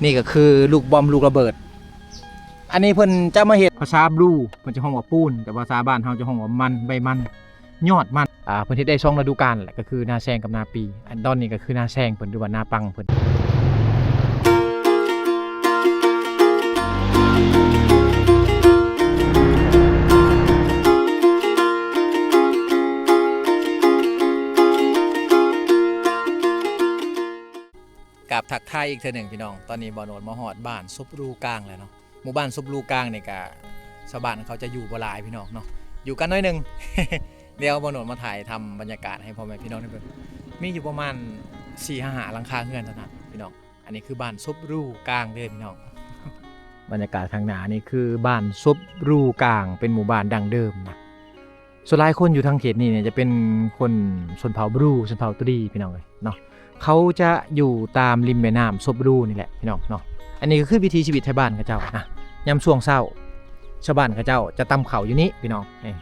ນີ້ກໍຄືລູກບອມລູກລະເບີດ. ອັນນີ້ເພິ່ນຈະມາເຮັດ ພາສາບລູເພິ່ນຈະຮ້ອງວ່າປູນ ແຕ່ພາສາບ້ານເຮົາຈະຮ້ອງວ່າມັນ ໃບມັນ ຍອດມັນ. ອ່າ ເພິ່ນເຮັດໄດ້ສອງລະດູການແຫຼະ ກໍຄືໜ້າແຊງກັບໜ້າປີ. ອັນຕອນນີ້ກໍຄືໜ້າແຊງເພິ່ນ ຫຼືວ່າໜ້າປັງເພິ່ນ. ກາບທັກທາຍອີກເທື່ອໜຶ່ງພີ່ນ້ອງ. ຕອນນີ້ບ່າວໂນດມາຮອດບ້ານສົບຫຼູກາງແລ້ວເນາະ. ໝູ່ບ້ານສົບຫຼູກາງນີ້ກະຊາວບ້ານເຂົາຈະຢູ່ບໍ່ຫຼາຍພີ່ນ້ອງເນາະ ຢູ່ກັນໜ້ອຍໜຶ່ງ. ດຽວບ່າວໂນດມາຖ່າຍທຳບັນຍາກາດໃຫ້ພໍ່ແມ່ພີ່ນ້ອງໄດ້ເບິ່ງ. ມີຢູ່ປະມານສີ່ຫາຫ້າຫຼັງຄາເຮືອນເທົ່ານັ້ນພີ່ນ້ອງ. ອັນນີ້ຄືບ້ານສົບຫຼູກາງເດີພີ່ນ້ອງ. ບັນຍາກາດຂ້າງໜ້ານີ້ຄືບ້ານສົບຫຼູກາງ ເປັນໝູ່ບ້ານດັ້ງເດີມນະ. ສ່ວນຫຼາຍຄົນຢູ່ທາງເຂດນີ້ເນຍ ຈະເປັນຄົນຊົນເຜົ່າບລູ ຊົນເຜົ່າຕະລີພີ່ນ້ອງເອີຍເນາະ. ເຂົາຈະຢູ່ຕາມລິມແມ່ນ້ຳສົບຫຼູນີ້ແຫຼະພີ່ນ້ອງເນາະ. ອັນນີ້ກໍຄືວິຖີຊີວິດໄທບ້ານເຂົາເຈົ້ານະ. ຍາມຊ່ວງເຊົ້າ ຊາວບ້ານເຂົາເຈົ້າຈະຕຳເຂົ້າຢູ່ນີ້ພີ່ນ້ອງ ນີ້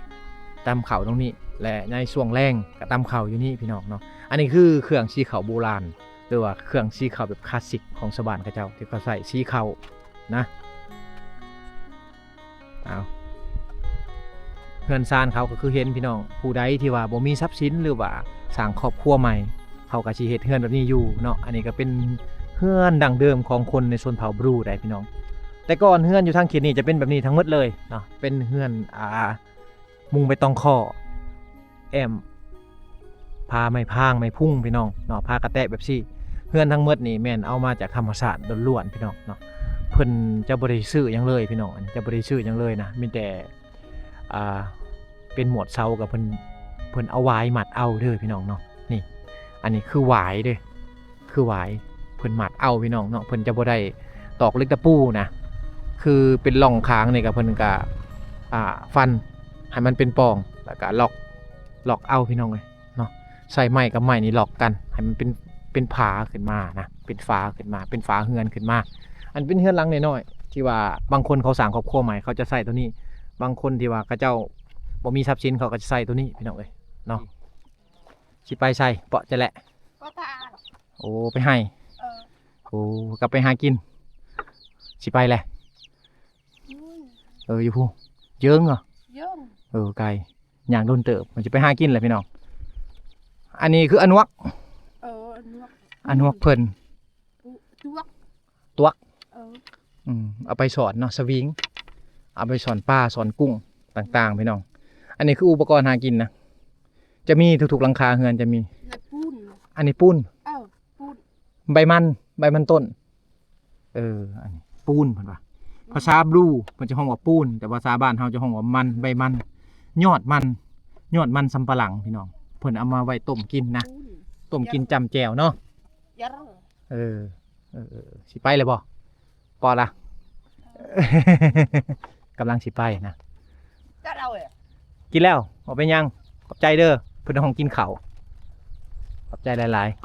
ຕຳເຂົ້າຕົງນີ້ ແລະ ໃນຊ່ວງແລງກໍຕຳເຂົ້າຢູ່ນີ້ພີ່ນ້ອງເນາະ. ອັນນີ້ຄືເຄື່ອງສີເຂົ້າໂບລານ ຫຼືວ່າເຄື່ອງສີເຂົ້າແບບຄລາສສິກຂອງຊາວບ້ານເຂົາເຈົ້າ ທີ່ເຂົາໃຊ້ສີເຂົ້ານະ. ເອົາ ເຮືອນຊານເຂົາກໍຄືເຫັນພີ່ນ້ອງ ຜູ້ໃດທີ່ວ່າບໍ່ມີຊັບສິນ ຫຼືວ່າສ້າງຄອບຄົວໃໝ່ ເຂົາກໍຊິເຮັດເຮືອນແບບນີ້ຢູ່ເນາະ. ອັນນີ້ກໍເປັນເຮືອນດັ້ງເດີມຂອງຄົນໃນຊົນເຜົ່າບລູໄດ໋ພີ່ນ້ອງ. ແຕ່ກ່ອນເຮືອນຢູ່ທາງເຂດນີ້ຈະເປັນແບບນີ້ທັງໝົດເລີຍເນາະ ເປັນເຮືອນ ອ່າ ມຸງໃບຕອງຄໍ້ ແອ້ມຜ້າໄມ້ພາງໄມ້ພຸງພີ່ນ້ອງເນາະ ຜ້າກະແຕະແບບຊີ້. ເຮືອນທັງໝົດນີ້ແມ່ນເອົາມາຈາກທຳມະຊາດລ້ວນໆພີ່ນ້ອງເນາະ. ເພິ່ນຈະບໍ່ໄດ້ຊື້ຫຍັງເລີຍພີ່ນ້ອງ ອັນນີ້ຈະບໍ່ໄດ້ຊື້ຫຍັງເລີຍນະ ມີແຕ່ ອ່າ ເປັນໝວດເສົາກໍເພິ່ນ ເພິ່ນເອົາຫວາຍມັດເອົາເດີພີ່ນ້ອງເນາະ. ນີ້ ອັນນີ້ຄືຫວາຍເດີ ຄືຫວາຍ ເພິ່ນມັດເອົາພີ່ນ້ອງເນາະ. ເພິ່ນຈະບໍ່ໄດ້ຕອກເຫຼັກຕະປູນະ ຄືເປັນຮ່ອງຄາງນີ້ກໍເພິ່ນກໍ ອ່າ ຟັນໃຫ້ມັນເປັນປ່ອງ ແລ້ວກໍລັອກ ລັອກເອົາພີ່ນ້ອງເອີຍເນາະ. ໃຊ້ໄມ້ກັບໄມ້ນີ້ລັອກກັນໃຫ້ມັນເປັນ ເປັນຝາຂຶ້ນມານະ ເປັນຝາຂຶ້ນມາ ເປັນຝາເຮືອນຂຶ້ນມາ. ອັນເປັນເຮືອນຫຼັງນ້ອຍໆ ທີ່ວ່າບາງຄົນເຂົາສ້າງຄອບຄົວໃໝ່ ເຂົາຈະໃຊ້ຕົວນີ້. ບາງຄົນທີ່ວ່າເຂົາເຈົ້າບໍ່ມີຊັບສິນ ເຂົາກໍຈະໃຊ້ຕົວນີ້ພີ່ນ້ອງເອີຍເນາະ. ຊິໄປໃສ ເປາະຈະແລະ? ກໍຕາ. ໂອ້ ໄປໄຮ່. ເອີ. ໂອ້ ກັບໄປຫາກິນ. ຊິໄປແລະ? ອືມ. ເອີ ຢູ່ພຸ້ນ. ເຢິງເນາະ? ເຢິງ. ເອີ ໄກ. ຍ່າງດົນເຕີບ ມັນຊິໄປຫາກິນແຫຼະພີ່ນ້ອງ. ອັນນີ້ຄືອະໜວກ. ເອີ ອະໜວກ. ອະໜວກເພິ່ນ. ຕົວກ. ຕົວກ. ເອີ. ອືມ ເອົາໄປສອນເນາະ ສະວິງ ເອົາໄປສອນປາ ສອນກຸ້ງຕ່າງໆ ພີ່ນ້ອງ. ອັນນີ້ຄືອຸປະກອນຫາກິນນະ ຈະມີທຸກໆຫຼັງຄາເຮືອນຈະມີ. ອັນນີ້ປູນ. ເອີ ປູນ. ໃບມັນ ໃບມັນຕົ້ນ. ເອີ ອັນນີ້ປູນເພິ່ນວ່າ ພາສາບລູເພິ່ນຈະຮ້ອງວ່າປູນ ແຕ່ພາສາບ້ານເຮົາຈະຮ້ອງວ່າມັນ ໃບມັນ ຍອດມັນ ຍອດມັນສຳປະຫຼັງພີ່ນ້ອງ. ເພິ່ນເອົາມາໄວ້ຕົ້ມກິນນະ ຕົ້ມກິນຈ້ຳແຈ່ວເນາະ. ເອີ ເອີ ເອີ ຊິໄປແລ້ວບໍ່? ປອດລະ ກຳລັງຊິໄປນະ. ກິນແລ້ວ ບໍ່ເປັນຫຍັງ ຂອບໃຈເດີ. ເພິ່ນໃຫ້ເຮົາກິນເຂົ້າ ຂອບໃຈຫຼາຍໆ.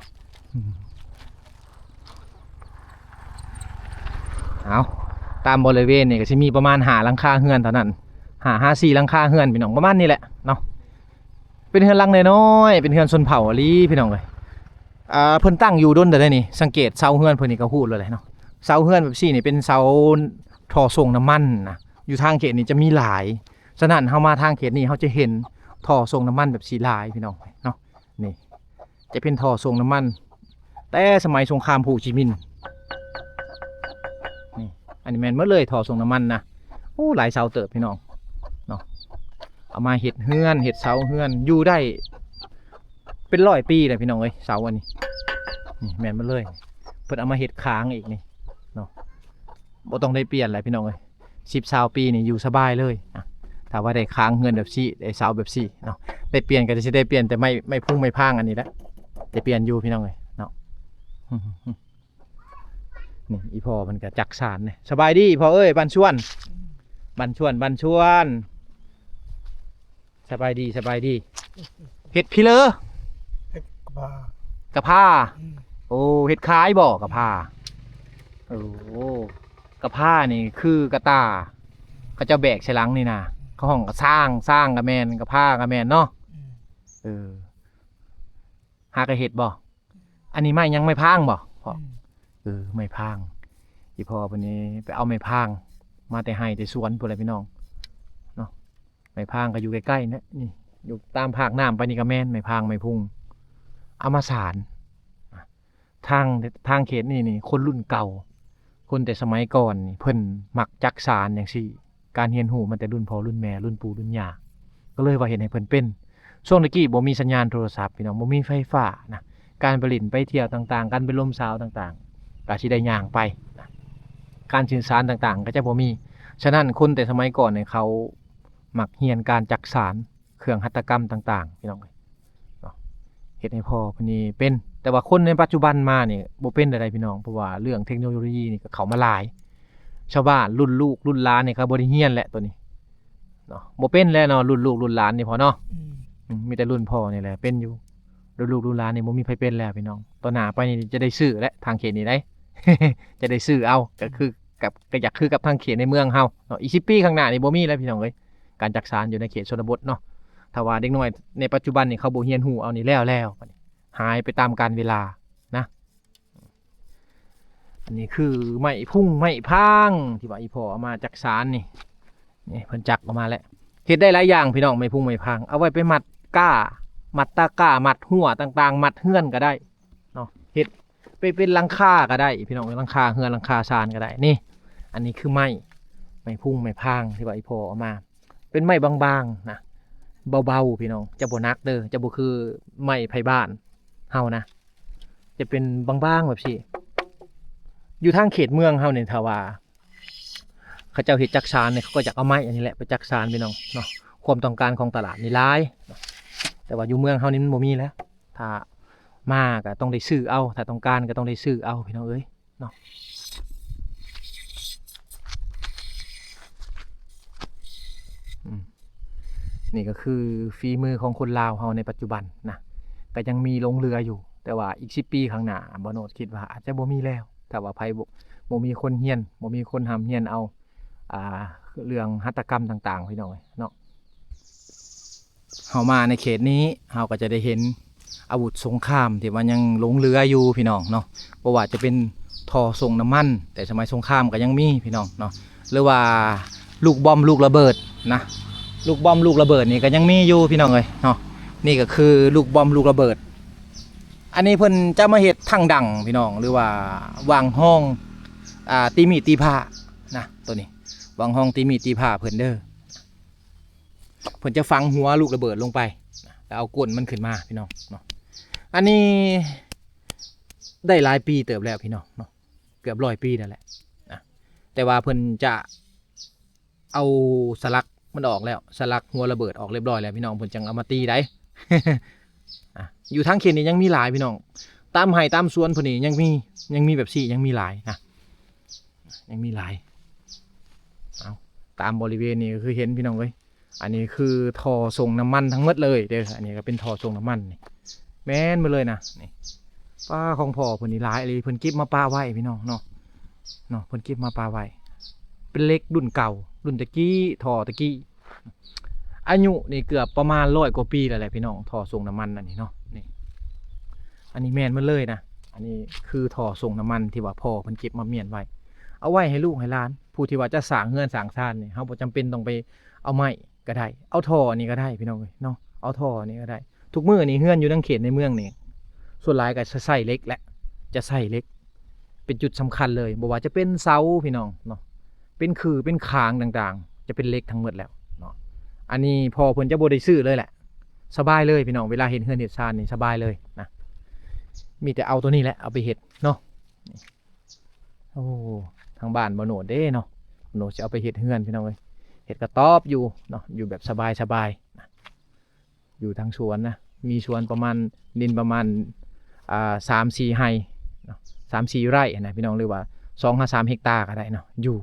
ເອົາ ຕາມບໍລິເວນນີ້ກໍຊິມີປະມານຫ້າຫຼັງຄາເຮືອນເທົ່ານັ້ນ ຫ້າຫາສີ່ຫຼັງຄາເຮືອນ ພີ່ນ້ອງ ປະມານນີ້ແຫຼະເນາະ. ເປັນເຮືອນຫຼັງນ້ອຍໆ ເປັນເຮືອນຊົນເຜົ່າອີ່ຫຼີ ພີ່ນ້ອງເອີຍ. ອ່າ ເພິ່ນຕັ້ງຢູ່ດົນແລ້ວເດ້ນີ້ ສັງເກດເສົາເຮືອນເພິ່ນນີ້ກໍຮູ້ແລ້ວແຫຼະເນາະ. ເສົາເຮືອນແບບຊີ້ນີ້ເປັນເສົາທໍ່ສົ່ງນ້ຳມັນນະ ຢູ່ທາງເຂດນີ້ຈະມີຫຼາຍ. ສະນັ້ນເຮົາມາທາງເຂດນີ້ ເຮົາຈະເຫັນທໍ່ສົ່ງນ້ຳມັນແບບຊີ້ຫຼາຍ ພີ່ນ້ອງເນາະ. ນີ້ຈະເປັນທໍ່ສົ່ງນ້ຳມັນແຕ່ສະໄໝສົງຄາມໂຮຈິມິນ. ນີ້ ອັນນີ້ແມ່ນໝົດເລີຍທໍ່ສົ່ງນ້ຳມັນນະ. ໂອ້ ຫຼາຍເສົາເຕີບ ພີ່ນ້ອງເນາະ. ເອົາມາເຮັດເຮືອນ ເຮັດເສົາເຮືອນ ຢູ່ໄດ້ເປັນຮ້ອຍປີແລ້ວ ພີ່ນ້ອງເອີຍ ເສົາອັນນີ້. ນີ້ແມ່ນໝົດເລີຍ. ເພິ່ນເອົາມາເຮັດຄາງອີກນີ້ເນາະ ບໍ່ຕ້ອງໄດ້ປ່ຽນແຫຼະ ພີ່ນ້ອງເອີຍ. ສິບຊາວປີນີ້ຢູ່ສະບາຍເລີຍນະ ຖ້າວ່າໄດ້ຄາງເຮືອນແບບຊີ້ ໄດ້ເສົາແບບຊີ້ເນາະ. ໄດ້ປ່ຽນກໍຊິໄດ້ປ່ຽນແຕ່ໄມ້ ໄມ້ພຸງໄມ້ພາງອັນນີ້ແຫຼະ ໄດ້ປ່ຽນຢູ່ ພີ່ນ້ອງເອີຍເນາະ. ນີ້ອີ່ພໍ່ເພິ່ນກໍຈັກສານເດ້. ສະບາຍດີພໍ່ເອີຍ ບັນຊວນ ບັນຊວນ ບັນຊວນ. ສະບາຍດີ ສະບາຍດີ. ເຮັດພີເລີ? ເຮັດກະພາ. ກະພາ. ອືມ. ໂອ້ ເຮັດຂາຍບໍ່ກະພາ? ໂອ້ ກະພານີ້ຄືກະຕ່າ ເຂົາເຈົ້າແບກໃສ່ຫຼັງນີ້ນະ. ອືມ. ເຂົາຮ້ອງກະຊ້າງ ຊ້າງກະແມ່ນ ກະພາກະແມ່ນເນາະ. ອືມ. ເອີ ຫາກະເຮັດບໍ່? ອັນນີ້ໄມ້ຫຍັງ? ໄມ້ພາງບໍ່ພໍ່? ອືມ. ເອີ ໄມ້ພາງ. ອີ່ພໍ່ເພິ່ນນີ້ໄປເອົາໄມ້ພາງມາແຕ່ໄຮ່ແຕ່ສວນພຸ້ນແຫຼະພີ່ນ້ອງເນາະ. ໄມ້ພາງກໍຢູ່ໃກ້ໆນີ້ແຫຼະ ນີ້ ຢູ່ຕາມພາກນ້ຳໄປນີ້ກໍແມ່ນໄມ້ພາງໄມ້ພຸງ ເອົາມາສານ. ທາງ ທາງເຂດນີ້ນີ້ ຄົນລຸ້ນເກົ່າ ຄົນແຕ່ສະໄໝກ່ອນນີ້ ເພິ່ນມັກຈັກສານຈັ່ງຊີ້ ການຮຽນຮູ້ມາແຕ່ລຸ້ນພໍ່ລຸ້ນແມ່ ລຸ້ນປູ່ລຸ້ນຍ່າ ກໍເລີຍວ່າເຮັດໃຫ້ເພິ່ນເປັນ. ຊ່ວງແຕ່ກີ້ບໍ່ມີສັນຍານໂທລະສັບພີ່ນ້ອງ ບໍ່ມີໄຟຟ້ານະ ການໄປຫຼິ້ນໄປທ່ຽວຕ່າງໆ ການໄປລົມສາວຕ່າງໆ ກໍຊິໄດ້ຍ່າງໄປນະ ການສື່ສານຕ່າງໆ ກໍຈະບໍ່ມີ. ສະນັ້ນ ຄົນແຕ່ສະໄໝກ່ອນນີ້ ເຂົາມັກຮຽນການຈັກສານ ເຄື່ອງຫັດຖະກຳຕ່າງໆ ພີ່ນ້ອງເອີຍເນາະ ເຮັດໃຫ້ພໍ່ເພິ່ນນີ້ເປັນ. ແຕ່ວ່າຄົນໃນປັດຈຸບັນມານີ້ບໍ່ເປັນແລ້ວໃດ໋ພີ່ນ້ອງ ເພາະວ່າເລື່ອງເທັກໂນໂລຢີນີ້ກໍເຂົ້າມາຫຼາຍ ຊາວບ້ານລຸ້ນລູກລຸ້ນຫຼານນີ້ກໍບໍ່ໄດ້ຮຽນແຫຼະໂຕນີ້ເນາະ ບໍ່ເປັນແລ້ວເນາະ ລຸ້ນລູກລຸ້ນຫຼານນີ້ພໍ່ເນາະ. ອືມ ອືມ ມີແຕ່ລຸ້ນພໍ່ນີ້ແຫຼະເປັນຢູ່ ລຸ້ນລູກລຸ້ນຫຼານນີ້ບໍ່ມີໃຜເປັນແລ້ວພີ່ນ້ອງ. ຕໍ່ໜ້າໄປນີ້ຈະໄດ້ຊື້ແຫຼະ ທາງເຂດນີ້ໄດ໋ ຈະໄດ້ຊື້ເອົາ ກໍຄືກັບ ກໍຢາກຄືກັບທາງເຂດໃນເມືອງເຮົາເນາະ. ອີກສິບປີຂ້າງໜ້ານີ້ບໍ່ມີແລ້ວພີ່ນ້ອງເອີຍ ການຈັກສານຢູ່ໃນເຂດຊົນນະບົດເນາະ. ຖ້າວ່າເດັກນ້ອຍໃນປັດຈຸບັນນີ້ເຂົາບໍ່ຮຽນຮູ້ເອົານີ້ແລ້ວ ແລ້ວ ຫາຍໄປຕາມການເວລານະ. ອັນນີ້ຄືໄມ້ພຸງໄມ້ພາງທີ່ວ່າອີ່ພໍ່ເອົາມາຈັກສານນີ້ ນີ້ເພິ່ນຈັກອອກມາແລ້ວ ເຮັດໄດ້ຫຼາຍຢ່າງພີ່ນ້ອງ. ໄມ້ພຸງໄມ້ພາງ ເອົາໄວ້ໄປມັດກ້າ ມັດຕາກ້າ ມັດຮົ້ວຕ່າງໆ ມັດເຮືອນກໍໄດ້ເນາະ ເຮັດໄປເປັນຫຼັງຄາກໍໄດ້ພີ່ນ້ອງ ຫຼັງຄາເຮືອນ ຫຼັງຄາຊານກໍໄດ້. ນີ້ ອັນນີ້ຄືໄມ້ ໄມ້ພຸງໄມ້ພາງທີ່ວ່າອີ່ພໍ່ເອົາມາ ເປັນໄມ້ບາງໆນະ ເບົາໆ ພີ່ນ້ອງ ຈະບໍ່ໜັກເດີ ຈະບໍ່ຄືໄມ້ໄຜ່ບ້ານເຮົານະ ຈະເປັນບາງໆແບບຊີ້. ຢູ່ທາງເຂດເມືອງເຮົານີ້ ຖ້າວ່າເຂົາເຈົ້າເຮັດຈັກສານນີ້ ເຂົາກໍຢາກເອົາໄມ້ອັນນີ້ແຫຼະໄປຈັກສານພີ່ນ້ອງເນາະ. ຄວາມຕ້ອງການຂອງຕະຫຼາດນີ້ຫຼາຍເນາະ ແຕ່ວ່າຢູ່ເມືອງເຮົານີ້ມັນບໍ່ມີແລ້ວ ຖ້າມາກໍຕ້ອງໄດ້ຊື້ເອົາ ຖ້າຕ້ອງການກໍຕ້ອງໄດ້ຊື້ເອົາ ພີ່ນ້ອງເອີຍ ເນາະ. ອືມ ນີ້ກໍຄືຝີມືຂອງຄົນລາວເຮົາໃນປັດຈຸບັນນະ ກໍຍັງມີຫຼົງເຫຼືອຢູ່ ແຕ່ວ່າອີກສິບປີຂ້າງໜ້າ ບ່າວໂນດຄິດວ່າອາດຈະບໍ່ມີແລ້ວ ຖ້າວ່າໃຜບໍ່ ບໍ່ມີຄົນຮຽນ ບໍ່ມີຄົນຮ່ຳຮຽນເອົາ ອ່າ ເລື່ອງຫັດຖະກຳຕ່າງໆ ພີ່ນ້ອງເອີຍເນາະ. ເຮົາມາໃນເຂດນີ້ ເຮົາກໍຈະໄດ້ເຫັນອາວຸດສົງຄາມທີ່ວ່າຍັງຫຼົງເຫຼືອຢູ່ພີ່ນ້ອງເນາະ ບໍ່ວ່າຈະເປັນທໍ່ສົ່ງນ້ຳມັນແຕ່ສະໄໝສົງຄາມກໍຍັງມີພີ່ນ້ອງເນາະ ຫຼືວ່າລູກບອມລູກລະເບີດນະ ລູກບອມລູກລະເບີດນີ້ກໍຍັງມີຢູ່ພີ່ນ້ອງເອີຍເນາະ. ນີ້ກໍຄືລູກບອມລູກລະເບີດ ອັນນີ້ເພິ່ນຈະມາເຮັດຖັງດັງພີ່ນ້ອງ ຫຼືວ່າວາງຮອງ ອ່າ ຕີມີດຕີພ້ານະ ໂຕນີ້ວາງຮອງຕີມີດຕີພ້າເພິ່ນເດີ. ເພິ່ນຈະຝັງຫົວລູກລະເບີດລົງໄປ ແລ້ວເອົາກົ້ນມັນຂຶ້ນມາພີ່ນ້ອງເນາະ. ອັນນີ້ໄດ້ຫຼາຍປີເຕີບແລ້ວພີ່ນ້ອງເນາະ ເກືອບຮ້ອຍປີແລ້ວແຫຼະນະ ແຕ່ວ່າເພິ່ນຈະເອົາສະຫຼັກມັນອອກແລ້ວ ສະຫຼັກຫົວລະເບີດອອກຮຽບຮ້ອຍແລ້ວພີ່ນ້ອງ ເພິ່ນຈັ່ງເອົາມາຕີໄດ໋. ອ່າ ຢູ່ທາງເຂດນີ້ຍັງມີຫຼາຍພີ່ນ້ອງ ຕາມໄຮ່ຕາມສວນພຸ້ນນີ້ຍັງມີ ຍັງມີແບບຊີ້ ຍັງມີຫຼາຍນະ ຍັງມີຫຼາຍ. ເອົາ ຕາມບໍລິເວນນີ້ກໍຄືເຫັນພີ່ນ້ອງເອີຍ ອັນນີ້ຄືທໍ່ສົ່ງນ້ຳມັນທັງໝົດເລີຍເດີ ອັນນີ້ກໍເປັນທໍ່ສົ່ງນ້ຳມັນນີ້ ແມ່ນໝົດເລີຍນະ ນີ້ ປ້າ ຂອງພໍ່ເພິ່ນນີ້ຫຼາຍອີ່ຫຼີ ເພິ່ນເກັບມາປະໄວ້ພີ່ນ້ອງເນາະ ເນາະ ເພິ່ນເກັບມາປະໄວ້ ເປັນເຫຼັກລຸ້ນເກົ່າ ລຸ້ນແຕ່ກີ້ ທໍ່ແຕ່ກີ້ ອາຍຸນີ້ເກືອບປະມານຮ້ອຍກວ່າປີແລ້ວແຫຼະພີ່ນ້ອງ ທໍ່ສົ່ງນ້ຳມັນອັນນີ້ເນາະ ນີ້ ອັນນີ້ແມ່ນໝົດເລີຍນະ. ອັນນີ້ຄືທໍ່ສົ່ງນ້ຳມັນທີ່ວ່າພໍ່ເພິ່ນເກັບມາມ້ຽນໄວ້ ເອົາໄວ້ໃຫ້ລູກໃຫ້ຫຼານ ຜູ້ທີ່ວ່າຈະສ້າງເຮືອນສ້າງຊານນີ້ ເຮົາບໍ່ຈຳເປັນຕ້ອງໄປເອົາໄມ້ກໍໄດ້ ເອົາທໍ່ນີ້ກໍໄດ້ພີ່ນ້ອງເອີຍເນາະ ເອົາທໍ່ນີ້ກໍໄດ້. ທຸກມື້ນີ້ເຮືອນຢູ່ທາງເຂດໃນເມືອງນີ້ ສ່ວນຫຼາຍກໍຈະໃຊ້ເຫຼັກແຫຼະ ຈະໃຊ້ເຫຼັກເປັນຈຸດສຳຄັນເລີຍ ບໍ່ວ່າຈະເປັນເສົາພີ່ນ້ອງເນາະ ເປັນຂື່ເປັນຂາງຕ່າງໆ ຈະເປັນເຫຼັກທັງໝົດແລ້ວເນາະ. ອັນນີ້ພໍ່ເພິ່ນຈະບໍ່ໄດ້ຊື້ເລີຍແຫຼະ ສະບາຍເລີຍພີ່ນ້ອງ ເວລາເຮັດເຮືອນເຮັດຊານນີ້ສະບາຍເລີຍນະ ມີແຕ່ເອົາໂຕນີ້ແຫຼະເອົາໄປເຮັດເນາະ. ໂອ້ ທາງບ້ານບ່າວໂນດເດ້ເນາະ ບ່າວໂນດຊິເອົາໄປເຮັດເຮືອນພີ່ນ້ອງເອີຍ ເຮັດກະຕອບຢູ່ເນາະ ຢູ່ແບບສະບາຍໆນະ ຢູ່ທາງສວນນະ ມີສວນປະມານ ດິນປະມານ ອ່າ ສາມສີ່ໄຮ່ເນາະ ສາມສີ່ໄຮ່ຫັ້ນນະພີ່ນ້ອງ ຫຼືວ່າສອງຫາສາມເຮັກຕາກໍໄດ້ເນາະ ຢູ່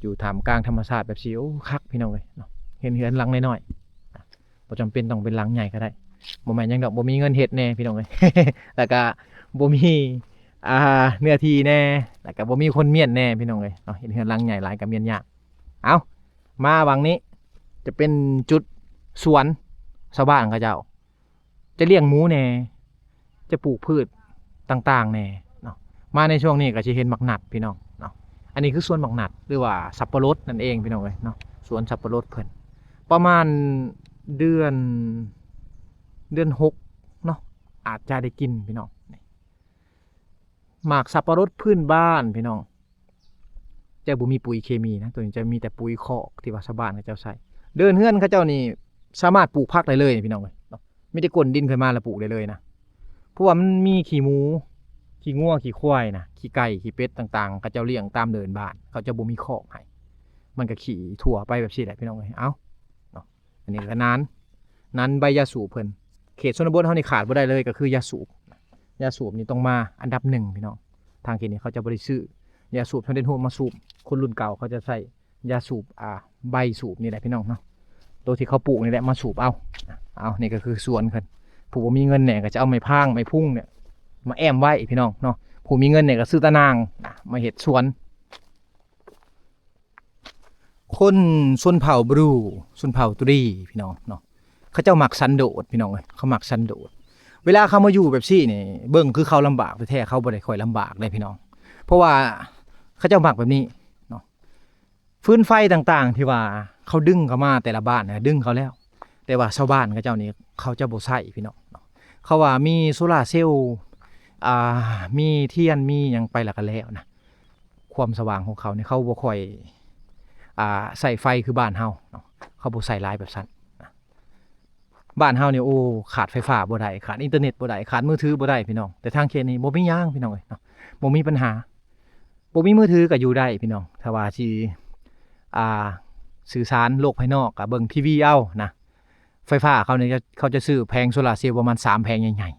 ຢູ່ທ່າມກາງທຳມະຊາດແບບຊີ້ ໂອ້ ຄັກພີ່ນ້ອງເອີຍເນາະ ເຫັນເຮືອນຫຼັງນ້ອຍໆ ບໍ່ຈຳເປັນຕ້ອງເປັນຫຼັງໃຫຍ່ກໍໄດ້ ບໍ່ແມ່ນຫຍັງດອກ ບໍ່ມີເງິນເຮັດແດ່ພີ່ນ້ອງເອີຍ ແລ້ວກະບໍ່ມີ ອ່າ ເນື້ອທີ່ແດ່ ແລ້ວກະບໍ່ມີຄົນມ້ຽນແດ່ພີ່ນ້ອງເອີຍເນາະ ເຮັດເຮືອນຫຼັງໃຫຍ່ຫຼາຍກະມ້ຽນຍາກ. ເອົ້າ ມາຫວ່າງນີ້ຈະເປັນຈຸດສວນຊາວບ້ານເຂົາເຈົ້າ ຈະລ້ຽງໝູແດ່ ຈະປູກພືດຕ່າງໆແດ່ເນາະ. ມາໃນຊ່ວງນີ້ກໍຊິເຫັນໝາກນັດພີ່ນ້ອງເນາະ ອັນນີ້ຄືສວນບັກນັດ ຫຼືວ່າສັບປະລົດນັ້ນເອງພີ່ນ້ອງເອີຍເນາະ. ສວນສັບປະລົດເພິ່ນ ປະມານເດືອນ ເດືອນຫົກເນາະ ອາດຈະໄດ້ກິນພີ່ນ້ອງ. ນີ້ ໝາກສັບປະລົດພື້ນບ້ານພີ່ນ້ອງ ຈະບໍ່ມີປຸ໋ຍເຄມີນະ ໂຕນີ້ຈະມີແຕ່ປຸ໋ຍຄອກທີ່ວ່າຊາວບ້ານເຂົາເຈົ້າໃຊ້. ເດີ່ນເຮືອນເຂົາເຈົ້ານີ້ສາມາດປູກຜັກໄດ້ເລີຍພີ່ນ້ອງເອີຍເນາະ. ມີແຕ່ກົ້ນດິນຂຶ້ນມາແລ້ວປູກໄດ້ເລີຍນະ ເພາະວ່າມັນມີຂີ້ໝູ ຂີ້ງົວ ຂີ້ຄວາຍນະ ຂີ້ໄກ່ ຂີ້ເປັດຕ່າງໆ ເຂົາເຈົ້າລ້ຽງຕາມເດີ່ນບ້ານ ເຂົາເຈົ້າບໍ່ມີຄອກໃຫ້ ມັນກໍຂີ້ທົ່ວໄປແບບຊີ້ແຫຼະພີ່ນ້ອງເອີຍ. ເອົ້າ ເນາະ ອັນນີ້ກໍນານ ນານໃບຢາສູບເພິ່ນ. ເຂດຊົນນະບົດເຮົານີ້ຂາດບໍ່ໄດ້ເລີຍກໍຄືຢາສູບ. ຢາສູບນີ້ຕ້ອງມາອັນດັບໜຶ່ງພີ່ນ້ອງ. ທາງເຂດນີ້ເຂົາຈະບໍ່ໄດ້ຊື້ຢາສູບສຳເລັດຮູບມາສູບ. ຄົນລຸ້ນເກົ່າເຂົາຈະໃຊ້ຢາສູບ ອ່າ ໃບສູບນີ້ແຫຼະພີ່ນ້ອງເນາະ ໂຕທີ່ເຂົາປູກນີ້ແຫຼະມາສູບເອົາ. ເອົາ ນີ້ກໍຄືສວນເພິ່ນ. ຜູ້ບໍ່ມີເງິນແດ່ກໍຈະເອົາໄມ້ພາງໄມ້ພຸງນີ້ມາແອ້ມໄວ້ພີ່ນ້ອງເນາະ. ຜູ້ມີເງິນແດ່ກໍຊື້ຕາໜ່າງມາເຮັດສວນ. ຄົນຊົນເຜົ່າບຣູ ຊົນເຜົ່າຕຣີພີ່ນ້ອງເນາະ ເຂົາເຈົ້າມັກສັນໂດດພີ່ນ້ອງເອີຍ ເຂົາມັກສັນໂດດ. ເວລາເຂົາມາຢູ່ແບບຊີ້ນີ້ ເບິ່ງຄືເຂົາລຳບາກ ແຕ່ແທ້ເຂົາບໍ່ໄດ້ຄ່ອຍລຳບາກເດ້ພີ່ນ້ອງ ເພາະວ່າເຂົາເຈົ້າມັກແບບນີ້ເນາະ. ຟືນໄຟຕ່າງໆ ທີ່ວ່າເຂົາດຶງເຂົ້າມາແຕ່ລະບ້ານນະ ດຶງເຂົ້າແລ້ວ ແຕ່ວ່າຊາວບ້ານເຂົາເຈົ້ານີ້ ເຂົາຈະບໍ່ໃຊ້ພີ່ນ້ອງເນາະ. ເຂົາວ່າມີໂຊລາເຊວ ອ່າ ມີທຽນ ມີຫຍັງໄປແລ້ວກໍແລ້ວນະ. ຄວາມສະຫວ່າງຂອງເຂົານີ້ ເຂົາບໍ່ຄ່ອຍ ອ່າ ໃຊ້ໄຟຄືບ້ານເຮົາເນາະ ເຂົາບໍ່ໃຊ້ຫຼາຍແບບຊັ້ນນະ. ບ້ານເຮົານີ້ ໂອ້ ຂາດໄຟຟ້າບໍ່ໄດ້ ຂາດອິນເຕີເນັດບໍ່ໄດ້ ຂາດມືຖືບໍ່ໄດ້ພີ່ນ້ອງ. ແຕ່ທາງເຂດນີ້ບໍ່ມີຫຍັງພີ່ນ້ອງເອີຍເນາະ ບໍ່ມີບັນຫາ. ບໍ່ມີມືຖືກໍຢູ່ໄດ້ພີ່ນ້ອງ ຖ້າວ່າຊິ ອ່າ ສື່ສານໂລກພາຍນອກກໍເບິ່ງທີວີເອົານະ. ໄຟຟ້າເຂົານີ້ ເຂົາຈະຊື້ແຜງໂຊລາເຊວປະມານສາມແຜງໃຫຍ່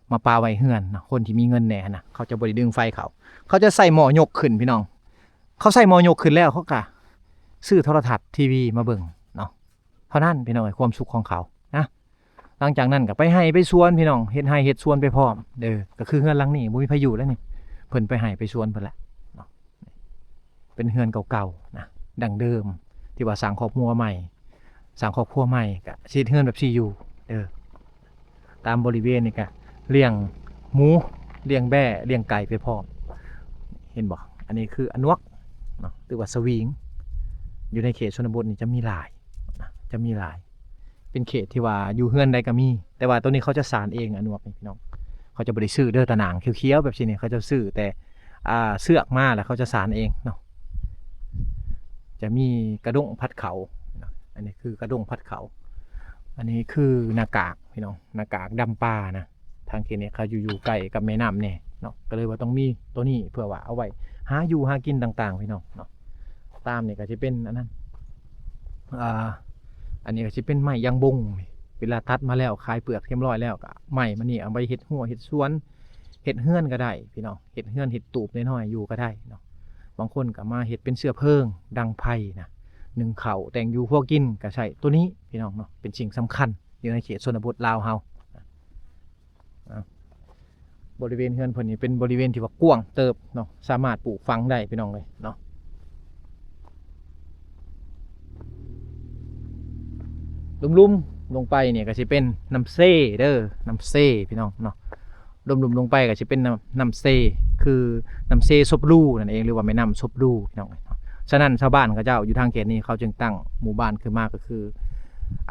ໆ ມາປະໄວ້ເຮືອນເນາະ. ຄົນທີ່ມີເງິນແດ່ຫັ້ນນະ ເຂົາຈະບໍ່ໄດ້ດຶງໄຟເຂົ້າ ເຂົາຈະໃສ່ໝໍ້ຍົກຂຶ້ນພີ່ນ້ອງ. ເຂົາໃສ່ໝໍ້ຍົກຂຶ້ນແລ້ວ ເຂົາກໍຊື້ໂທລະທັດ ທີວີ ມາເບິ່ງເນາະ. ເທົ່ານັ້ນພີ່ນ້ອງເອີຍ ຄວາມສຸກຂອງເຂົານະ. ຫຼັງຈາກນັ້ນກໍໄປໄຮ່ໄປສວນພີ່ນ້ອງ ເຮັດໄຮ່ເຮັດສວນໄປພ້ອມເດີ. ກໍຄືເຮືອນຫຼັງນີ້ ບໍ່ມີໃຜຢູ່ແລ້ວນີ້ ເພິ່ນໄປໄຮ່ໄປສວນເພິ່ນແຫຼະເນາະ. ເປັນເຮືອນເກົ່າໆນະ ດັ້ງເດີມ ທີ່ວ່າສ້າງຄອບຄົວໃໝ່ ສ້າງຄອບຄົວໃໝ່ກໍຊິເຮັດເຮືອນແບບຊີ້ຢູ່ເດີ. ຕາມບໍລິເວນນີ້ກະລ້ຽງໝູ ລ້ຽງແບ້ ລ້ຽງໄກ່ໄປພ້ອມ. ເຫັນບໍ່? ອັນນີ້ຄືອະໜວກເນາະ ຫຼືວ່າສະຫວີງ. ຢູ່ໃນເຂດຊົນນະບົດນີ້ຈະມີຫຼາຍນະ ຈະມີຫຼາຍ. ເປັນເຂດທີ່ວ່າຢູ່ເຮືອນໃດກໍມີ ແຕ່ວ່າໂຕນີ້ເຂົາຈະສານເອງ ອະໜວກນີ້ພີ່ນ້ອງ. ເຂົາຈະບໍ່ໄດ້ຊື້ເດີ ຕາໜ່າງຂຽວໆແບບຊີ້ນີ້ ເຂົາຈະຊື້ແຕ່ ອ່າ ເຊືອກມາ ແລ້ວເຂົາຈະສານເອງເນາະ. ຈະມີກະດ້ງພັດເຂົ້າເນາະ ອັນນີ້ຄືກະດ້ງພັດເຂົ້າ. ອັນນີ້ຄືໜ້າກາກພີ່ນ້ອງ ໜ້າກາກດຳປານະ. ທາງເຂດນີ້ເຂົາຢູ່ ຢູ່ໃກ້ກັບແມ່ນ້ຳແດ່ເນາະ ກໍເລີຍວ່າຕ້ອງມີໂຕນີ້ ເພື່ອວ່າເອົາໄວ້ຫາຢູ່ຫາກິນຕ່າງໆ ພີ່ນ້ອງເນາະ. ຕາມນີ້ກໍຊິເປັນອັນນັ້ນ ອ່າ ອັນນີ້ກໍຊິເປັນໄມ້ຢາງບົງ. ເວລາຕັດມາແລ້ວ ຄາຍເປືອກຮຽບຮ້ອຍແລ້ວ ກໍໄມ້ມັນນີ້ເອົາໄປເຮັດຮົ້ວເຮັດສວນ ເຮັດເຮືອນກໍໄດ້ພີ່ນ້ອງ. ເຮັດເຮືອນເຮັດຕູບນ້ອຍໆຢູ່ກໍໄດ້ເນາະ. ບາງຄົນກໍມາເຮັດເປັນເຊື້ອເພີງ ດັງໄຟນະ ໜຶ້ງເຂົ້າ ແຕ່ງຢູ່ຄົວກິນ ກໍໃຊ້ໂຕນີ້ພີ່ນ້ອງເນາະ. ເປັນສິ່ງສຳຄັນຢູ່ໃນເຂດຊົນນະບົດລາວເຮົາ. ອ່າ ບໍລິເວນເຮືອນເພິ່ນນີ້ເປັນບໍລິເວນທີ່ວ່າກວ້າງເຕີບເນາະ ສາມາດປູກຝັງໄດ້ພີ່ນ້ອງເອີຍເນາະ. ລຸ່ມໆລົງໄປນີ້ກໍຊິເປັນນ້ຳເຊເດີ ນ້ຳເຊພີ່ນ້ອງເນາະ. ລຸ່ມໆລົງໄປກໍຊິເປັນນ້ຳ ນ້ຳເຊ ຄືນ້ຳເຊສົບຫຼູນັ້ນເອງ ຫຼືວ່າແມ່ນ້ຳສົບຫຼູພີ່ນ້ອງເນາະ. ສະນັ້ນຊາວບ້ານເຂົາເຈົ້າຢູ່ທາງເຂດນີ້ ເຂົາຈຶ່ງຕັ້ງໝູ່ບ້ານຂຶ້ນມາ ກໍຄື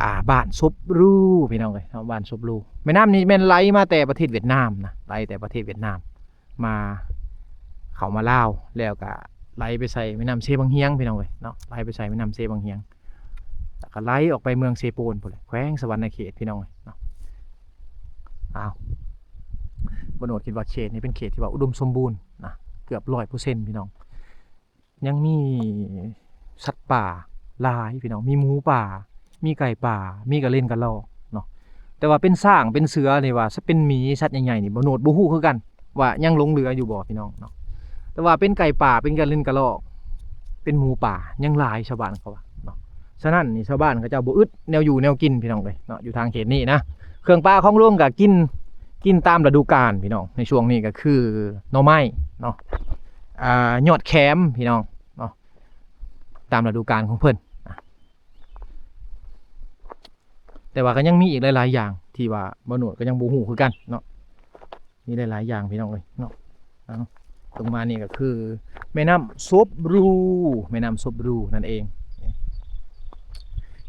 ອ່າ ບ້ານສົບຫຼູພີ່ນ້ອງເອີຍເນາະ ບ້ານສົບຫຼູ. ແມ່ນ້ຳນີ້ແມ່ນໄຫຼມາແຕ່ປະເທດຫວຽດນາມນະ ໄຫຼແຕ່ປະເທດຫວຽດນາມ ມາ ເຂົ້າມາລາວ ແລ້ວກໍໄຫຼໄປໃສ່ແມ່ນ້ຳເຊບັງຮຽງພີ່ນ້ອງເອີຍເນາະ ໄຫຼໄປໃສ່ແມ່ນ້ຳເຊບັງຮຽງ ແລ້ວກໍໄຫຼອອກໄປເມືອງເຊໂປນພຸ້ນແຫຼະ ແຂວງສະຫວັນນະເຂດພີ່ນ້ອງເອີຍເນາະ. ອ້າວ ບ່າວໂນດຄິດວ່າເຂດນີ້ເປັນເຂດທີ່ວ່າອຸດົມສົມບູນນະ ເກືອບຮ້ອຍເປີເຊັນພີ່ນ້ອງ. ຍັງມີສັດປ່າຫຼາຍພີ່ນ້ອງ ມີໝູປ່າ ມີໄກ່ປ່າ ມີກະເລັນກະລອກເນາະ. ແຕ່ວ່າເປັນຊ້າງ ເປັນເສືອ ຫຼືວ່າເປັນໝີ ສັດໃຫຍ່ໆນີ້ ບ່າວໂນດບໍ່ຮູ້ຄືກັນວ່າຍັງຫຼົງເຫຼືອຢູ່ບໍ່ພີ່ນ້ອງເນາະ. ແຕ່ວ່າເປັນໄກ່ປ່າ ເປັນກະເລັນກະລອກ ເປັນໝູປ່າ ຍັງຫຼາຍ ຊາວບ້ານເຂົາວ່າເນາະ. ສະນັ້ນນີ້ ຊາວບ້ານເຂົາເຈົ້າບໍ່ອຶດແນວຢູ່ແນວກິນພີ່ນ້ອງເອີຍເນາະ ຢູ່ທາງເຂດນີ້ນະ. ເຄື່ອງປ່າຂອງລຸງກໍກິນ ກິນຕາມລະດູການພີ່ນ້ອງ. ໃນຊ່ວງນີ້ກໍຄືໜໍ່ໄມ້ເນາະ ອ່າ ຍອດແຂມພີ່ນ້ອງເນາະ ຕາມລະດູການຂອງເພິ່ນ. ແຕ່ວ່າກໍຍັງມີອີກຫຼາຍໆຢ່າງທີ່ວ່າບ່າວໂນດກໍຍັງບໍ່ຮູ້ຄືກັນເນາະ. ມີຫຼາຍໆຢ່າງພີ່ນ້ອງເອີຍເນາະ. ເອົາ ລົງມານີ້ກໍຄືແມ່ນ້ຳສົບຣູ ແມ່ນ້ຳສົບຣູນັ້ນເອງ.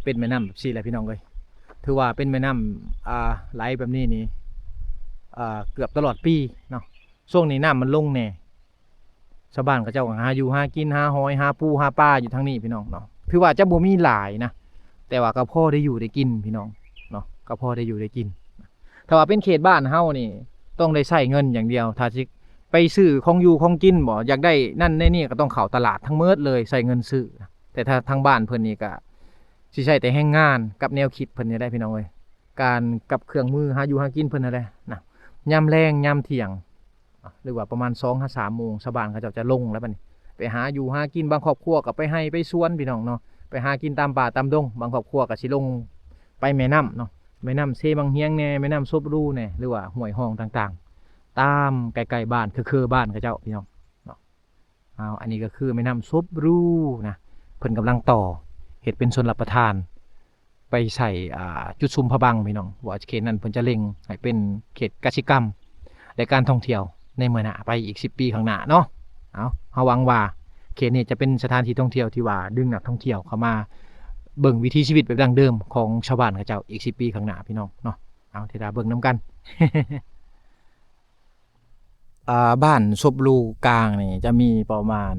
ເປັນແມ່ນ້ຳແບບຊີ້ແຫຼະພີ່ນ້ອງເອີຍ ຖືວ່າເປັນແມ່ນ້ຳ ອ່າ ໄຫຼແບບນີ້ນີ້ ອ່າ ເກືອບຕະຫຼອດປີເນາະ. ຊ່ວງນີ້ນ້ຳມັນລົງແດ່ ຊາວບ້ານເຂົາເຈົ້າກໍຫາຢູ່ຫາກິນ ຫາຫອຍ ຫາປູ ຫາປາຢູ່ທາງນີ້ພີ່ນ້ອງເນາະ. ຖືວ່າຈະບໍ່ມີຫຼາຍນະ ແຕ່ວ່າກໍພໍໄດ້ຢູ່ໄດ້ກິນພີ່ນ້ອງເນາະ ກໍພໍໄດ້ຢູ່ໄດ້ກິນ. ຖ້າວ່າເປັນເຂດບ້ານເຮົານີ້ ຕ້ອງໄດ້ໃຊ້ເງິນຢ່າງດຽວ ຖ້າຊິໄປຊື້ຂອງຢູ່ຂອງກິນບໍ ຢາກໄດ້ນັ້ນໄດ້ນີ້ ກໍຕ້ອງເຂົ້າຕະຫຼາດທັງໝົດເລີຍ ໃຊ້ເງິນຊື້. ແຕ່ຖ້າທາງບ້ານເພິ່ນນີ້ ກໍຊິໃຊ້ແຕ່ແຮງງານກັບແນວຄິດເພິ່ນນີ້ແຫຼະພີ່ນ້ອງເອີຍ ການກັບເຄື່ອງມືຫາຢູ່ຫາກິນເພິ່ນຫັ້ນແຫຼະນະ. ຍາມແລງຍາມທ່ຽງ ຫຼືວ່າປະມານສອງຫາສາມໂມງ ຊາວບ້ານເຂົາເຈົ້າຈະລົງແລ້ວບັດນີ້ ໄປຫາຢູ່ຫາກິນ. ບາງຄອບຄົວກໍໄປໄຮ່ໄປສວນພີ່ນ້ອງເນາະ ໄປຫາກິນຕາມປ່າຕາມດົງ. ບາງຄອບຄົວກໍຊິລົງໄປແມ່ນ້ຳເນາະ ແມ່ນ້ຳເຊບັງຮຽງແດ່ ແມ່ນ້ຳສົບຣູແດ່ ຫຼືວ່າຫ້ວຍຮ່ອງຕ່າງໆ ຕາມໃກ້ໆບ້ານ ເຄືອໆບ້ານເຂົາເຈົ້າພີ່ນ້ອງເນາະ. ອ້າວ ອັນນີ້ກໍຄືແມ່ນ້ຳສົບຣູນະ ເພິ່ນກຳລັງຕໍ່ເຮັດເປັນຊົນລະປະທານ ໄປໃສ່ ອ່າ ຈຸດຊຸມພະບັງພີ່ນ້ອງ ວ່າເຂດນັ້ນເພິ່ນຈະເລັງໃຫ້ເປັນເຂດກະສິກຳ ແລະ ການທ່ອງທ່ຽວໃນເມື່ອໜ້າໄປອີກສິບປີຂ້າງໜ້າເນາະ. ເອົາ ເຮົາຫວັງວ່າເຂດນີ້ຈະເປັນສະຖານທີ່ທ່ອງທ່ຽວທີ່ວ່າດຶງນັກທ່ອງທ່ຽວເຂົ້າມາເບິ່ງວິຖີຊີວິດແບບດັ້ງເດີມຂອງຊາວບ້ານເຂົາເຈົ້າອີກສິບປີຂ້າງໜ້າພີ່ນ້ອງເນາະ. ເອົາ ຕິດຕາມເບິ່ງນຳກັນ. ອ່າ ບ້ານສົບຣູກາງນີ້ຈະມີປະມານ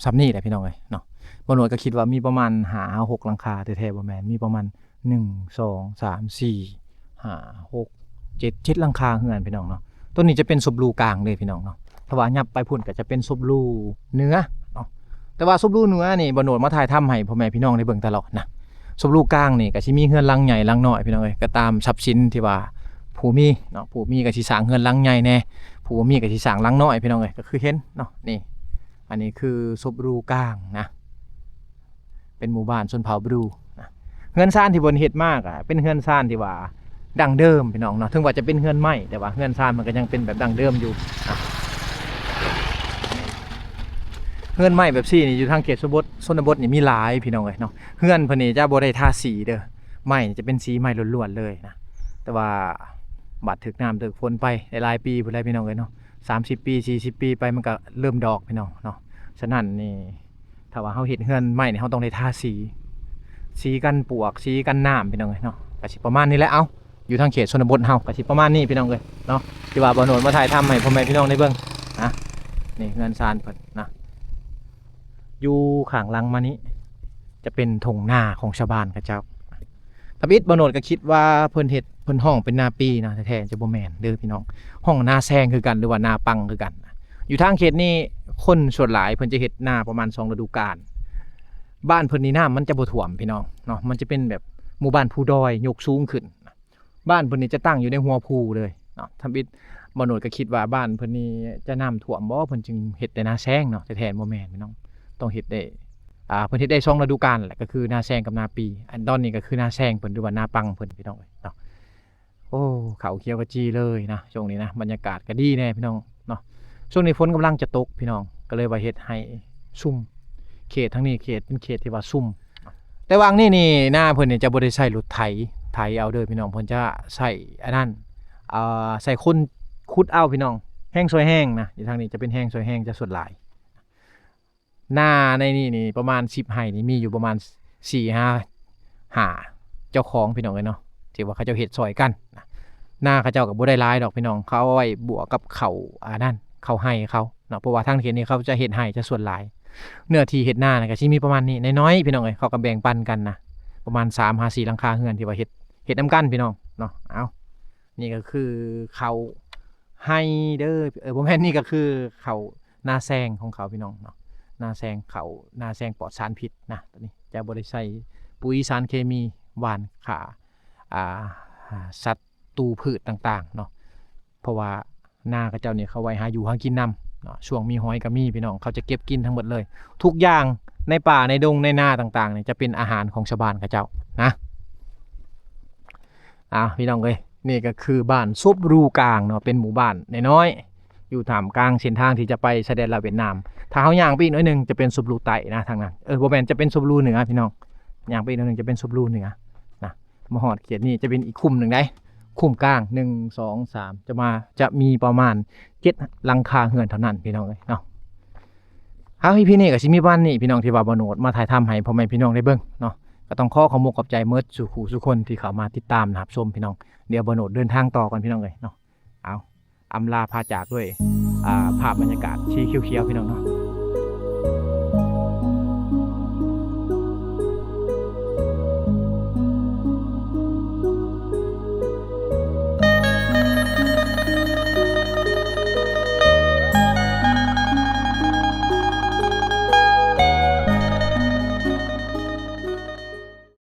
ສ່ຳນີ້ແຫຼະພີ່ນ້ອງເອີຍເນາະ. ບ່າວໜວດກໍຄິດວ່າມີປະມານຫ້າຫາຫົກຫຼັງຄາ ແທ້ໆບໍ່ແມ່ນ ມີປະມານໜຶ່ງ ສອງ ສາມ ສີ່ ຫ້າ ຫົກ ເຈັດ ເຈັດຫຼັງຄາເຮືອນພີ່ນ້ອງເນາະ. ໂຕນີ້ຈະເປັນສົບຣູກາງເດ້ພີ່ນ້ອງເນາະ ຖ້າວ່າຫຍັບໄປພຸ້ນກໍຈະເປັນສົບຣູເໜືອເນາະ. ແຕ່ວ່າສົບຣູເໜືອນີ້ ບ່າວໂນດມາຖ່າຍທຳໃຫ້ພໍ່ແມ່ພີ່ນ້ອງໄດ້ເບິ່ງຕະຫຼອດນະ. ສົບຣູກາງນີ້ກໍຊິມີເຮືອນຫຼັງໃຫຍ່ຫຼັງນ້ອຍພີ່ນ້ອງເອີຍ ກໍຕາມຊັບສິນທີ່ວ່າຜູ້ມີເນາະ ຜູ້ມີກໍຊິສ້າງເຮືອນຫຼັງໃຫຍ່ແດ່ ຜູ້ບໍ່ມີກໍຊິສ້າງຫຼັງນ້ອຍພີ່ນ້ອງເອີຍ ກໍຄືເຫັນເນາະ. ນີ້ ອັນນີ້ຄືສົບຣູກາງນະ ເປັນໝູ່ບ້ານຊົນເຜົ່າບຣູນະ. ເຮືອນຊານທີ່ເພິ່ນເຮັດມາກະເປັນເຮືອນຊານທີ່ວ່າດັ້ງເດີມພີ່ນ້ອງເນາະ ເຖິງວ່າຈະເປັນເຮືອນໄມ້ ແຕ່ວ່າເຮືອນຊານມັນກໍຍັງເປັນແບບດັ້ງເດີມຢູ່. ເຮືອນໄມ້ແບບຊີ້ນີ້ຢູ່ທາງເຂດຊົນນະບົດ ຊົນນະບົດນີ້ມີຫຼາຍພີ່ນ້ອງເອີຍເນາະ. ເຮືອນເພິ່ນນີ້ຈະບໍ່ໄດ້ທາສີເດີ ໄມ້ນີ້ຈະເປັນສີໄມ້ລ້ວນໆເລີຍນະ ແຕ່ວ່າບາດຖືກນ້ຳຖືກຝົນໄປໄດ້ຫຼາຍປີພຸ້ນແຫຼະພີ່ນ້ອງເອີຍເນາະ ສາມສິບປີ ສີ່ສິບປີໄປມັນກໍເລີ່ມດອກພີ່ນ້ອງເນາະ. ສະນັ້ນນີ້ ຖ້າວ່າເຮົາເຮັດເຮືອນໄມ້ນີ້ ເຮົາຕ້ອງໄດ້ທາສີ ສີກັນປວກ ສີກັນນ້ຳພີ່ນ້ອງເອີຍເນາະ. ກໍຊິປະມານນີ້ແຫຼະ ເອົ້າ ຢູ່ທາງເຂດຊົນນະບົດເຮົາກໍຊິປະມານນີ້ພີ່ນ້ອງເອີຍເນາະ ທີ່ວ່າບ່າວໂນດມາຖ່າຍທຳໃຫ້ພໍ່ແມ່ພີ່ນ້ອງໄດ້ເບິ່ງນະ. ນີ້ເຮືອນຊານເພິ່ນນະ ຢູ່ຂ້າງຫຼັງມານີ້ຈະເປັນທົ່ງນາຂອງຊາວບ້ານເຂົາເຈົ້າ. ທຳອິດບ່າວໂນດກໍຄິດວ່າເພິ່ນເຮັດ ເພິ່ນຮ້ອງເປັນນາປີນະ ແທ້ໆຈະບໍ່ແມ່ນເດີພີ່ນ້ອງ ຮ້ອງນາແຊງຄືກັນ ຫຼືວ່ານາປັງຄືກັນ. ຢູ່ທາງເຂດນີ້ຄົນສ່ວນຫຼາຍເພິ່ນຈະເຮັດນາປະມານສອງລະດູການ. ບ້ານເພິ່ນນີ້ນ້ຳມັນຈະບໍ່ຖ້ວມພີ່ນ້ອງເນາະ ມັນຈະເປັນແບບໝູ່ບ້ານພູດອຍຍົກສູງຂຶ້ນ. ບ້ານເພິ່ນນີ້ຈະຕັ້ງຢູ່ໃນຫົວພູເລີຍເນາະ. ທຳອິດບ່າວໂນດກໍຄິດວ່າບ້ານເພິ່ນນີ້ຈະນ້ຳຖ້ວມບໍ່ ເພິ່ນຈຶ່ງເຮັດແຕ່ນາແຊງເນາະ ແທ້ໆບໍ່ແມ່ນພີ່ນ້ອງ ຕ້ອງເຮັດໄດ້ ອ່າ ເພິ່ນເຮັດໄດ້ສອງລະດູການແຫຼະ ກໍຄືນາແຊງກັບນາປີ. ອັນຕອນນີ້ກໍຄືນາແຊງເພິ່ນ ຫຼືວ່ານາປັງເພິ່ນພີ່ນ້ອງເອີຍເນາະ. ໂອ້ ເຂົ້າຂຽວຂະຈີເລີຍນະ ຊ່ວງນີ້ນະ ບັນຍາກາດກໍດີແດ່ພີ່ນ້ອງເນາະ. ຊ່ວງນີ້ຝົນກຳລັງຈະຕົກພີ່ນ້ອງ ກໍເລີຍວ່າເຮັດໃຫ້ຊຸ່ມ ເຂດທາງນີ້ເຂດເປັນເຂດທີ່ວ່າຊຸ່ມ. ແຕ່ວ່າອັນນີ້ນີ້ ນາເພິ່ນນີ້ຈະບໍ່ໄດ້ໃຊ້ລົດໄຖ ໄຖເອົາເດີພີ່ນ້ອງ ເພິ່ນຈະໃຊ້ອັນນັ້ນ ເອີ ໃຊ້ຄົນຂຸດເອົາພີ່ນ້ອງ ແຮງຊ່ອຍແຮງນະ. ຢູ່ທາງນີ້ຈະເປັນແຮງຊ່ອຍແຮງຈະສ່ວນຫຼາຍ. ນາໃນນີ້ນີ້ປະມານສິບໄຮ່ນີ້ ມີຢູ່ປະມານສີ່ຫາຫ້າເຈົ້າຂອງພີ່ນ້ອງເອີຍເນາະ ທີ່ວ່າເຂົາເຈົ້າເຮັດຊ່ອຍກັນ. ນາເຂົາເຈົ້າກໍບໍ່ໄດ້ຫຼາຍດອກພີ່ນ້ອງ ເຂົາເອົາໄວ້ບວກກັບເຂົ້າອັນນັ້ນ ເຂົ້າໄຮ່ເຂົາເນາະ ເພາະວ່າທາງເຂດນີ້ເຂົາຈະເຮັດໄຮ່ຈະສ່ວນຫຼາຍ. ເນື້ອທີ່ເຮັດນານະກໍຊິມີປະມານນີ້ ນ້ອຍໆ ພີ່ນ້ອງເອີຍ ເຂົາກໍແບ່ງປັນກັນນະ ປະມານສາມຫາສີ່ຫຼັງຄາເຮືອນທີ່ວ່າເຮັດ ເຮັດນຳກັນພີ່ນ້ອງເນາະ. ເອົາ ນີ້ກໍຄືເຂົ້າໄຮ່ເດີ ເອີ ບໍ່ແມ່ນ ນີ້ກໍຄືເຂົ້ານາແຊງຂອງເຂົາພີ່ນ້ອງເນາະ ນາແຊງເຂົາ ນາແຊງປອດສານພິດນະ. ໂຕນີ້ຈະບໍ່ໄດ້ໃສ່ປຸ໋ຍສານເຄມີ ຫວ່ານຂ້າ ອ່າ ສັດຕູພືດຕ່າງໆເນາະ ເພາະວ່ານາເຂົາເຈົ້ານີ້ເຂົາໄວ້ຫາຢູ່ຫາກິນນຳເນາະ. ຊ່ວງມີຫອຍກໍມີພີ່ນ້ອງ ເຂົາຈະເກັບກິນທັງໝົດເລີຍ ທຸກຢ່າງໃນປ່າໃນດົງໃນນາຕ່າງໆນີ້ ຈະເປັນອາຫານຂອງຊາວບ້ານເຂົາເຈົ້ານະ. ອ່າ ພີ່ນ້ອງເອີຍ ນີ້ກໍຄືບ້ານສົບຣູກາງເນາະ ເປັນໝູ່ບ້ານນ້ອຍໆ ຢູ່ທ່າມກາງເສັ້ນທາງທີ່ຈະໄປຊາຍແດນລາວຫວຽດນາມ. ຖ້າເຮົາຍ່າງໄປອີກໜ້ອຍໜຶ່ງ ຈະເປັນສົບຣູໃຕ້ນະ ທາງນັ້ນ ເອີ ບໍ່ແມ່ນ ຈະເປັນສົບຣູເໜືອພີ່ນ້ອງ. ຍ່າງໄປອີກໜ້ອຍໜຶ່ງຈະເປັນສົບຣູເໜືອນະ. ມາຮອດເຂດນີ້ຈະເປັນອີກຄຸ້ມໜຶ່ງໃດ ຄຸ້ມກາງ ໜຶ່ງ ສອງ ສາມ ຈະມາ ຈະມີປະມານເຈັດຫຼັງຄາເຮືອນເທົ່ານັ້ນພີ່ນ້ອງເອີຍເນາະ. ເອົາ ອີພີນີ້ກໍຊິມີປະມານນີ້ພີ່ນ້ອງ ທີ່ວ່າບ່າວໂນດມາຖ່າຍທຳໃຫ້ພໍ່ແມ່ພີ່ນ້ອງໄດ້ເບິ່ງເນາະ. ກໍຕ້ອງຂໍຂອບມຸກຂອບໃຈໝົດສູ່ຄູ່ສູ່ຄົນທີ່ເຂົ້າມາຕິດຕາມຮັບຊົມພີ່ນ້ອງ. ດຽວບ່າວໂນດເດີນທາງຕໍ່ກ່ອນພີ່ນ້ອງເອີຍເນາະ. ເອົາ ອຳລາພາຈາກດ້ວຍ ອ່າ ພາບບັນຍາກາດສີຂຽວໆ ພີ່ນ້ອງເນາະ.